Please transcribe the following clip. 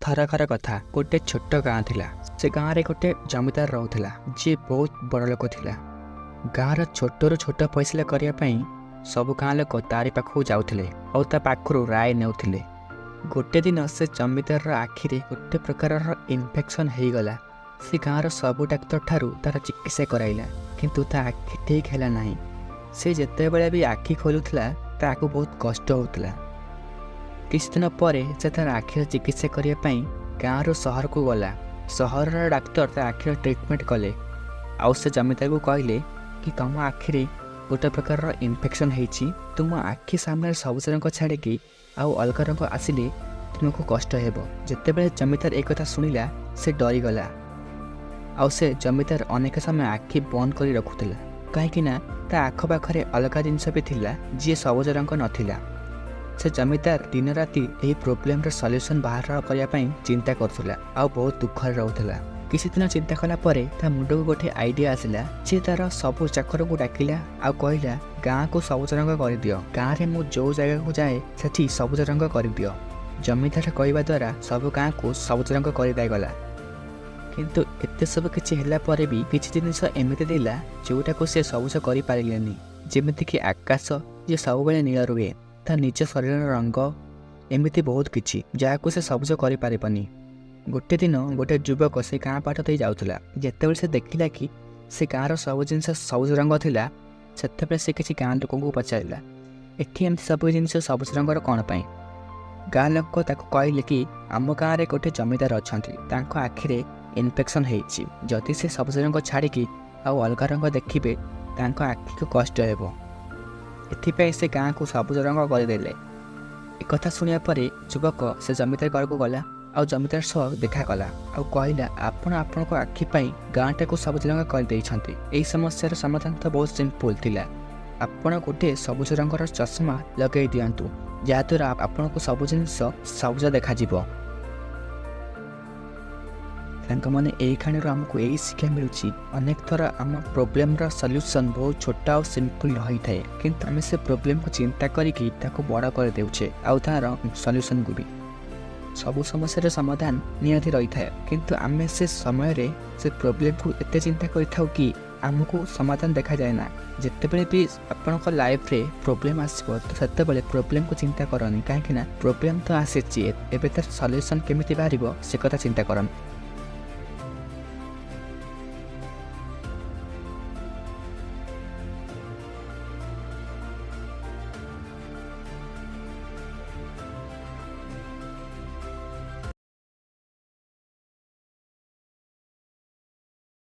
ଥରକର କଥା, ଗୋଟେ ଛୋଟ ଗାଁ ଥିଲା। ସେ ଗାଁରେ ଗୋଟେ ଜମିଦାର ରହୁଥିଲା, ଯିଏ ବହୁତ ବଡ଼ ଲୋକ ଥିଲା। ଗାଁର ଛୋଟରୁ ଛୋଟ ଫଇସଲା କରିବା ପାଇଁ ସବୁ ଗାଁ ଲୋକ ତାରି ପାଖକୁ ଯାଉଥିଲେ ଆଉ ତା ପାଖରୁ ରାୟ ନେଉଥିଲେ। ଗୋଟେ ଦିନ ସେ ଜମିଦାରର ଆଖିରେ ଗୋଟେ ପ୍ରକାରର ଇନଫେକ୍ସନ୍ ହେଇଗଲା। ସେ ଗାଁର ସବୁ ଡାକ୍ତର ଠାରୁ ତାର ଚିକିତ୍ସା କରାଇଲା, କିନ୍ତୁ ତା ଆଖି ଠିକ୍ ହେଲା ନାହିଁ। ସେ ଯେତେବେଳେ ବି ଆଖି ଖୋଲୁଥିଲା, ତାକୁ ବହୁତ କଷ୍ଟ ହେଉଥିଲା। କିଛି ଦିନ ପରେ ସେ ତାର ଆଖିର ଚିକିତ୍ସା କରିବା ପାଇଁ ଗାଁରୁ ସହରକୁ ଗଲା। ସହରର ଡାକ୍ତର ତା ଆଖିର ଟ୍ରିଟମେଣ୍ଟ କଲେ ଆଉ ସେ ଜମିଦାରକୁ କହିଲେ କି ତୁମ ଆଖିରେ ଗୋଟେ ପ୍ରକାରର ଇନଫେକ୍ସନ୍ ହେଇଛି। ତୁମ ଆଖି ସାମ୍ନାରେ ସବୁଜ ରଙ୍ଗ ଛାଡ଼ିକି ଆଉ ଅଲଗା ରଙ୍ଗ ଆସିଲେ ତୁମକୁ କଷ୍ଟ ହେବ। ଯେତେବେଳେ ଜମିଦାର ଏ କଥା ଶୁଣିଲା, ସେ ଡରିଗଲା। ଆଉ ସେ ଜମିଦାର ଅନେକ ସମୟ ଆଖି ବନ୍ଦ କରି ରଖୁଥିଲା, କାହିଁକି ନା ତା ଆଖପାଖରେ ଅଲଗା ଜିନିଷ ବି ଥିଲା, ଯିଏ ସବୁଜ ରଙ୍ଗ ନଥିଲା। ସେ ଜମିଦାର ଦିନ ରାତି ଏହି ପ୍ରୋବ୍ଲେମର ସଲ୍ୟୁସନ୍ ବାହାର କରିବା ପାଇଁ ଚିନ୍ତା କରୁଥିଲା ଆଉ ବହୁତ ଦୁଃଖରେ ରହୁଥିଲା। କିଛି ଦିନ ଚିନ୍ତା କଲା ପରେ ତା ମୁଣ୍ଡକୁ ଗୋଟେ ଆଇଡ଼ିଆ ଆସିଲା। ସେ ତାର ସବୁ ଚାକରକୁ ଡାକିଲା ଆଉ କହିଲା, "ଗାଁକୁ ସବୁଜ ରଙ୍ଗ କରିଦିଅ। ଗାଁରେ ମୁଁ ଯେଉଁ ଜାଗାକୁ ଯାଏ, ସେଠି ସବୁଜ ରଙ୍ଗ କରିଦିଅ।" ଜମିଦାର କହିବା ଦ୍ୱାରା ସବୁ ଗାଁକୁ ସବୁଜ ରଙ୍ଗ କରିଦିଆଗଲା। କିନ୍ତୁ ଏତେ ସବୁ କିଛି ହେଲା ପରେ ବି କିଛି ଜିନିଷ ଏମିତି ଥିଲା, ଯେଉଁଟାକୁ ସେ ସବୁଜ କରିପାରିଲେନି, ଯେମିତିକି ଆକାଶ, ଯିଏ ସବୁବେଳେ ନୀଳ ରୁହେ, ତା ନିଜ ଶରୀରର ରଙ୍ଗ, ଏମିତି ବହୁତ କିଛି ଯାହାକୁ ସେ ସବୁଜ କରିପାରିବନି। ଗୋଟେ ଦିନ ଗୋଟେ ଯୁବକ ସେ ଗାଁ ବାଟ ଦେଇ ଯାଉଥିଲା। ଯେତେବେଳେ ସେ ଦେଖିଲା କି ସେ ଗାଁର ସବୁ ଜିନିଷ ସବୁଜ ରଙ୍ଗ ଥିଲା, ସେତେବେଳେ ସେ କିଛି ଗାଁ ଲୋକଙ୍କୁ ପଚାରିଲା, "ଏଠି ଏମିତି ସବୁ ଜିନିଷ ସବୁଜ ରଙ୍ଗର କ'ଣ ପାଇଁ?" ଗାଁ ଲୋକ ତାକୁ କହିଲେ କି ଆମ ଗାଁରେ ଗୋଟେ ଜମିଦାର ଅଛନ୍ତି, ତାଙ୍କ ଆଖିରେ ଇନଫେକ୍ସନ୍ ହେଇଛି। ଯଦି ସେ ସବୁଜ ରଙ୍ଗ ଛାଡ଼ିକି ଆଉ ଅଲଗା ରଙ୍ଗ ଦେଖିବେ, ତାଙ୍କ ଆଖିକୁ କଷ୍ଟ ହେବ। ଏଥିପାଇଁ ସେ ଗାଁକୁ ସବୁଜ ରଙ୍ଗ କରିଦେଲେ। ଏକଥା ଶୁଣିବା ପରେ ଯୁବକ ସେ ଜମିଦାର ଘରକୁ ଗଲା ଆଉ ଜମିଦାର ସହ ଦେଖା କଲା ଆଉ କହିଲା, "ଆପଣ ଆପଣଙ୍କ ଆଖି ପାଇଁ ଗାଁଟାକୁ ସବୁଜ ରଙ୍ଗ କରିଦେଇଛନ୍ତି। ଏହି ସମସ୍ୟାର ସମାଧାନ ତ ବହୁତ ସିମ୍ପଲ୍ ଥିଲା। ଆପଣ ଗୋଟେ ସବୁଜ ରଙ୍ଗର ଚଷମା ଲଗାଇ ଦିଅନ୍ତୁ, ଯାହାଦ୍ୱାରା ଆପଣଙ୍କୁ ସବୁ ଜିନିଷ ସବୁଜ ଦେଖାଯିବ।" ସାଙ୍ଗମାନେ, ଏହି କାହାଣୀରୁ ଆମକୁ ଏଇ ଶିକ୍ଷା ମିଳୁଛି, ଅନେକ ଥର ଆମ ପ୍ରୋବ୍ଲେମର ସଲ୍ୟୁସନ୍ ବହୁତ ଛୋଟ ଆଉ ସିମ୍ପଲ୍ ରହିଥାଏ, କିନ୍ତୁ ଆମେ ସେ ପ୍ରୋବ୍ଲେମକୁ ଚିନ୍ତା କରିକି ତାକୁ ବଡ଼ କରିଦେଉଛେ ଆଉ ତା'ର ସଲ୍ୟୁସନ୍କୁ ବି। ସବୁ ସମସ୍ୟାର ସମାଧାନ ନିହାତି ରହିଥାଏ, କିନ୍ତୁ ଆମେ ସେ ସମୟରେ ସେ ପ୍ରୋବ୍ଲେମକୁ ଏତେ ଚିନ୍ତା କରିଥାଉ କି ଆମକୁ ସମାଧାନ ଦେଖାଯାଏ ନା। ଯେତେବେଳେ ବି ଆପଣଙ୍କ ଲାଇଫରେ ପ୍ରୋବ୍ଲେମ୍ ଆସିବ, ତ ସେତେବେଳେ ପ୍ରୋବ୍ଲେମକୁ ଚିନ୍ତା କରନି, କାହିଁକି ନା ପ୍ରୋବ୍ଲେମ୍ ତ ଆସିଛି, ଏବେ ତାର ସଲ୍ୟୁସନ୍ କେମିତି ବାହାରିବ ସେ କଥା ଚିନ୍ତା କରନି।